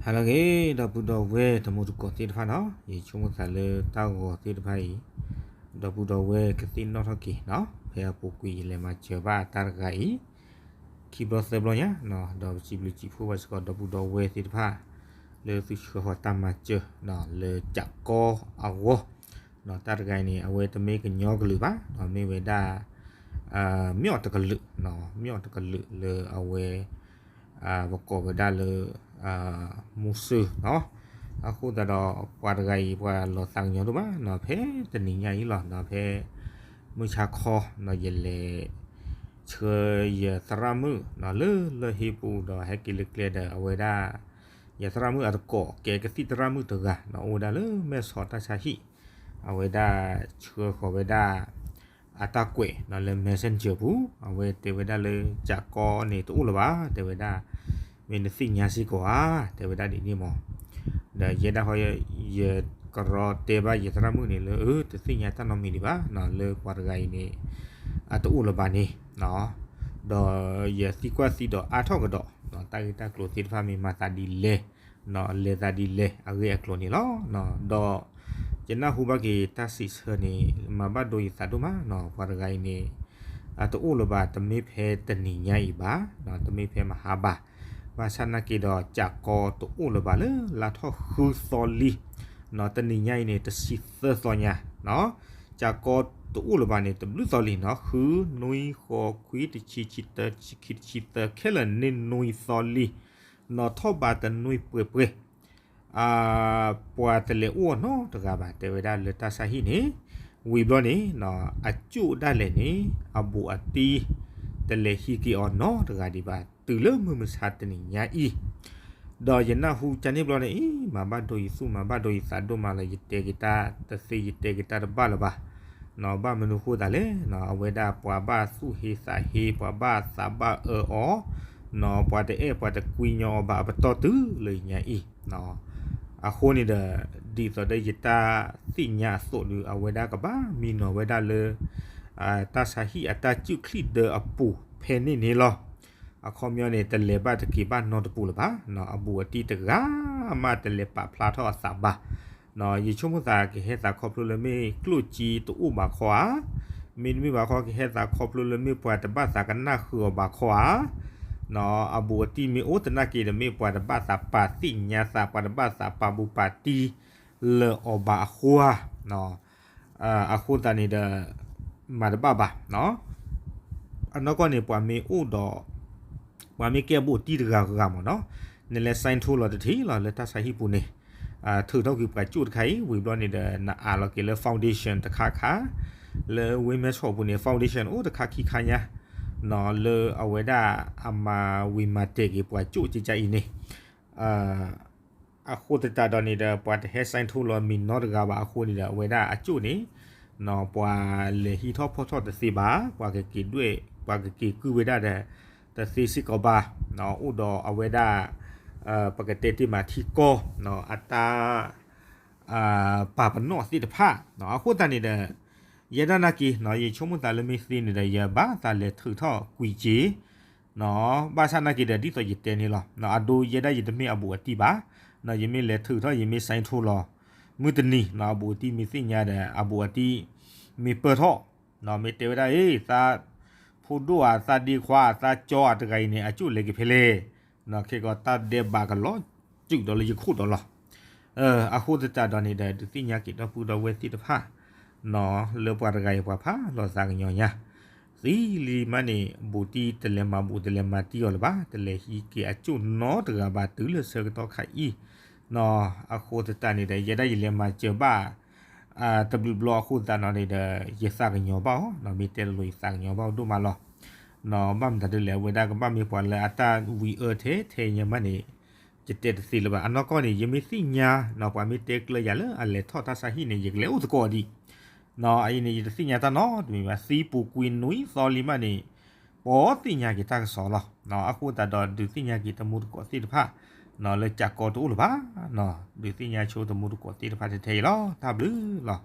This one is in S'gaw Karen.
ဟါလၢအဂ့ၤ ဒီပုၢ်ဒီဝဲၢ်တံၤသကိးသ့ၣ်တဖၣ်နီၤ, ယဆိကမိၣ်သးလၢတၢ်ဂီၤသ့ၣ်တဖၣ်အံၤ ဒီပုၢ်ဒီဝဲၢ်ကသ့ၣ်နီၣ်ထီၣ်က့ၤနီၤ, ဖဲအပူၤကွံာ်ယလဲၤမၤစၢၤဘၣ်တၢ်တဂၤအံၤ ခံဘျီသၢဘျီညါ, ဒီးပစံးဘျုးစံးဖှိၣ်ဘၣ်စ့ၢ်ကီး ဒီပုၢ်ဒီဝဲၢ်သ့ၣ်တဖၣ် လၢသုဆှၢဃီၤတၢ်မၤစၢၤ လၢကးကီအဂီၢ်, တၢ်တဂၤအံၤန့ၣ် အဝဲတမ့ၢ်ကညီကလုာ်ဘၣ်, မ့ၢ်ဝဲဒၣ် မ့ၢ်အီၤတကလုာ်, မ့ၢ်အီၤတကလုာ်လၢအဝဲ ပကိးဝဲဒၣ်လၢ မူစၢ်နီၤ, အဃိသတးဒီး ပှၤတဂၤအံၤ ပှၤလီၤသးကညီၤဒိၣ်မးနီၤ, ဖဲတနံၤညါအံၤလီၤနီၤ, ဖဲ မုၢ်ဆါခီနီၤ ယလဲၤ ဆှၢယသရၣ်မုၣ်နီၤ လၢလၢၢ်ဟ့ပူၤဒီးဟဲက့ၤလၢကျဲဒီး အဝဲဒၣ် ယသရၣ်မုၣ်အတကိး ကဲကသံၣ်သရၣ်မုၣ်တဂၤနီၤ အိၣ်ဝဲဒၣ်လၢမဲၢ်ဆီးတၢ်ဆါဟံၣ်, အဝဲဒၣ်ဆှၢဃီၤဝဲဒၣ် အတၢ်ကွဲးနီၤလၢ messenger ပူၤ, အဝဲတဲဝဲဒၣ်လၢ ကးကီန့ၣ်တအိၣ်လၢၤဘၣ် တဲဝဲဒၣ်, မ့ၢ်နသ့ၣ်ညါစ့ၢ်ကီးဧါ တဲဝဲဒၣ်ဒ်န့ၣ်မး, ဒီးယဲဒၣ်ဃီ ယကရီတဲဘၣ်ယသရၣ်မုၣ်န့ၣ်လၢ အၢ တသ့ၣ်ညါတၢ်နီတမံၤဒံးဘၣ်နီၤ လၢပှၤတဂၤအံၤန့ၣ် အတအိၣ်လၢၤဘၣ်န့ၣ်, ဒီးယသံကွၢ်သံဒီးအါထီၣ်ကဒီး တၢ်ဂ့ၢ်တၢ်ကျိၤသ့ၣ်တဖၣ်မ့ၢ်မၤသးဒ်လဲၣ် လဲၤသးဒ်လဲၣ် အဂ့ၢ်အကျိၤန့ၣ်လီၤ. ဒီးယနၢ်ဟူဘၣ်က့ၤတၢ်စံးဆၢန့ၣ် မၤဘၣ်ဒိယသးဒိၣ်မးနီၤ, ပှၤတဂၤအံၤန့ၣ် အတအိၣ်လၢၤဘၣ် တမ့ၢ်ဖဲတနံၤညါအံၤဘၣ်, တမ့ၢ်ဖဲမဟါဘၣ်, ဘၣ်ဆၣ်နာ်က့ဒီး ကးကီတအိၣ်လၢၤဘၣ်လၢလါထီၣ်ဃုသီလံ, တနံၤညါအံၤန့ၣ် တဆံသၢသီညါ, ကးကီတအိၣ်လၢၤဘၣ်န့ၣ် တဘျုးသီလံနီၤ, ဃု နွံ ဃိး ခွံ တဆံ တဆံတၢ တဆံခံ တဆံသၢ ခဲလၢာ်န့ၣ်နွံသီလံ, နီၤထီၣ်ဘးတနွံပှဲၤပှဲၤ ပှၤတလဲၤအိၣ်အီၤနီတဂၤဘၣ် တဲဝဲဒၣ်လၢတၢ်ဆါဟံၣ်န့ၣ်, ဝံၤဘျီန့ၣ် အကၠိၣ်ဒၣ်လဲာ်န့ၣ် အဘူးအတံၢ် တလဲၤဟံးက့ၤအီၤနီတဂၤဒံးဘၣ် တုၤလၢမုၢ်မဆါတနံၤညါအံၤ, ဒီးယနၢ်ဟူကန့ၣ်ဘျီန့ၣ်အံၤ မၤဘၣ်ဒိယသူၣ် မၤဘၣ်ဒိယသးဒိၣ်မးလၢ ယတဲက့ၤတၢ်တသ့ ယတဲက့ၤတၢ်တဘၣ်လၢၤဘၣ် ဘၣ်မနုၤဃိသးလဲၣ်, အဝဲဒၣ်ပှၤဘၣ်သူၣ်ဟ့သးဟ့ ပှၤဘၣ်သးဘၣ်အၢအီၤ, ပှၤတအဲၣ်ပှၤတကွံညီအီၤဘၣ်အပတီၢ်တုၤလၢညါအံၤ, အဃိန့ၣ်ဒီး ဒ်သိးဒီးယတၢ်သ့ၣ်ညါအသိးဒီး အဝဲဒၣ်ကဘၣ်မံနီၤဝဲဒၣ်လၢ တၢ်ဆါဟံၣ်အတၢ်စုၣ်ချံၣ်ဒၢအပူၤဖဲန့ၣ်န့ၣ်လီၤ. အခီပညီန့ၣ် တလဲၤဘၣ်တက့ၤဘၣ်နီတပူၤလၢၤဘၣ်, အဘူးအတံၢ်တဂၤမးတလဲၤပာ်ဖျါထီၣ်အသးဘၣ်, ယဆိကမိၣ်သးကဟဲသးခီဖျိလၢမ့ၢ်ကျိၣ်စ့တအိၣ်ဘၣ်ခီဧါ, မ့တမ့ၢ်ဘၣ်ခီ ကဟဲသးခီဖျိလၢမ့ၢ်ပှၤတဘၣ်သးကနၣ်ဃုာ်အီၤဘၣ်ခီဧါ, အဘူးအတံၢ်မ့ၢ်အိၣ်သနာ်က့ဒီး မ့ၢ်ပှၤတဘၣ်သးပာ်သ့ၣ်ညါသး ပှၤတဘၣ်သးပာ်ဘူးပာ်တံၢ်လၢၤအီၤဘၣ်အဃိဧါ, အဃိသတးန့ၣ်ဒီး မၤတဘၣ်ဘၣ်, အနီၢ်ကီၢ်န့ၣ် ပှၤမ့ၢ်အိၣ်ဒီး ပှၤမ့ၢ်ကဲဘူးအတံၢ်တဂၤဂၤမးနီၤ, နလဲၤ sign ထိလီၤတထံၣ်လီၤ လၢတၢ်ဆါဟံၣ်ပူၤန့ၣ်, ထုးထီၣ်ကွံာ်ပှၤကၠိၣ်တခါအံၤ ဝံၤဘျီန့ၣ်ဒီး နအးလီၤက့ၤလၢ foundation တခါခါ, လၢဝ့ၢ်မဲၢ်ဆီးပူၤန့ၣ် foundation အိၣ်တခါခံခါညါ, လၢအဝဲဒၣ်အမၤဝံၤမၤတဲာ်က့ၤပှၤကၠိၣ်ကကါအံၤန့ၣ် အဃိသတးဒီးန့ၣ်ဒီး ပှၤတဟဲ sign ထိလီၤမံၤနီတဂၤဘၣ်အဃိန့ၣ်ဒီး အဝဲဒၣ်အကၠိၣ်န့ၣ် ပှၤလဲၤဟံးထီၣ်ဖီၣ်ထီၣ်တသ့ဘၣ်, ပှၤကက့ၤဒွဲၣ် ပှၤကက့ၤကုၢ်ဝဲဒၣ်ဒီး တသ့စ့ၢ်ကီးဘၣ်, အိၣ်ဒီးအဝဲဒၣ် ပကတဲတ့ၢ်မးထံကီၢ် အတၢ် ပာ်ပနီၣ်သ့ၣ်တဖၣ်, အဃိသတးန့ၣ်ဒီး ယဲဒၣ်နာ်က့ ယဆိကမိၣ်သးလၢမ့ၢ်သ့န့ၣ်ဒီး ယဘၣ်သးလဲၤထုးထီၣ်ကွံာ်က့ၤ ဘၣ်ဆၣ်နာ်က့ဒီး ဒ်သိးယတဲန့ၣ်လီၤ, အဒိ ယဲဒၣ်ယတမ့ၢ်အဘူးအတံၢ်ဘၣ်, ယမ့ၢ်လဲၤထုးထီၣ် ယမ့ၢ် sign ထိလီၤ မုၢ်တနံၤ အဘူးအတံၢ်မ့ၢ်သ့ၣ်ညါဒီး အဘူးအတံၢ်မ့ၢ်ပၢၢ်ထီၣ် မ့ၢ်တဲဝဲဒၣ် အ့ သးဖိဒိၣ်ဧါ သးဒ့ခွါ သးကၠီဧါ တဂၤအံၤန့ၣ် အကၠိၣ်လဲၤက့ၤဖဲလဲၣ်, ခဲကီးတၢ်ဒဲးဘးကလီၤစုာ်ဒီးလၢယခိၣ်ဒီးလီၤ. အဃိသတးဒီးန့ၣ်ဒီး ဒုးသ့ၣ်ညါက့ၤဒီပုၢ်ဒီဝဲၢ်သ့ၣ်တဖၣ် လၢပှၤတဂၤအံၤပှၤဖးလီၤသးကညီၤညါ သံလံမးန့ၣ် ဘူးတံၢ်တလဲၤမၤဘူးတလဲၤမၤတံၢ်အီၤလၢၤဘၣ်, တလဲၤဟံးက့ၤအကၠိၣ်နီတဂၤဘၣ်တုၤလၢဆၢကတီၢ်ခါအံၤ, အဃိသတးန့ၣ်ဒီး ယဲဒၣ်ယလဲၤမၤစၢၤဘၣ် တဘျုးဘျီအဃိသတးနီၤန့ၣ်ဒီး ယသးကညီၤဘၣ်အီၤ, မ့ၢ်တဲလိၤလိၤ ယသးကညီၤဘၣ်အီၤဒိၣ်မးလီၤ. ဘၣ်မတၤဒ်လဲၣ် အဝဲဒၣ်ကဘၣ်မ့ၢ်ပှၤလၢအတၢ်ဝံအၢထဲထဲညါမးန့ၣ် ယတဲတသ့လၢၤဘၣ်. အနီၢ်ကီၢ်န့ၣ် ယမ့ၢ်သ့ၣ်ညါနီၤ ပှၤမ့ၢ်တဲကျၢၤယၤလၢအလဲၤထီၣ်တၢ်ဆါဟံၣ်န့ၣ် ယကလဲၤအိၣ်သကိးဒံး အအံၤန့ၣ် ယတသ့ၣ်ညါတၢ်နီတမံၤဘၣ်. သံပူၤကွံာ်နွံသီလံမးန့ၣ် ပှၤသ့ၣ်ညါက့ၤတၢ်ကစီၣ်လီၤ. အဃိသတးဒီး ဒုးသ့ၣ်ညါက့ၤတမူတကိးသ့ၣ်တဖၣ် လၢကးကီတအိၣ်လၢၤဘၣ်, ဒုးသ့ၣ်ညါဆိတမူတကိးသ့ၣ်တဖၣ်ထဲထဲအံၤလီၤ. တၢ်ဘျုးလီၤ.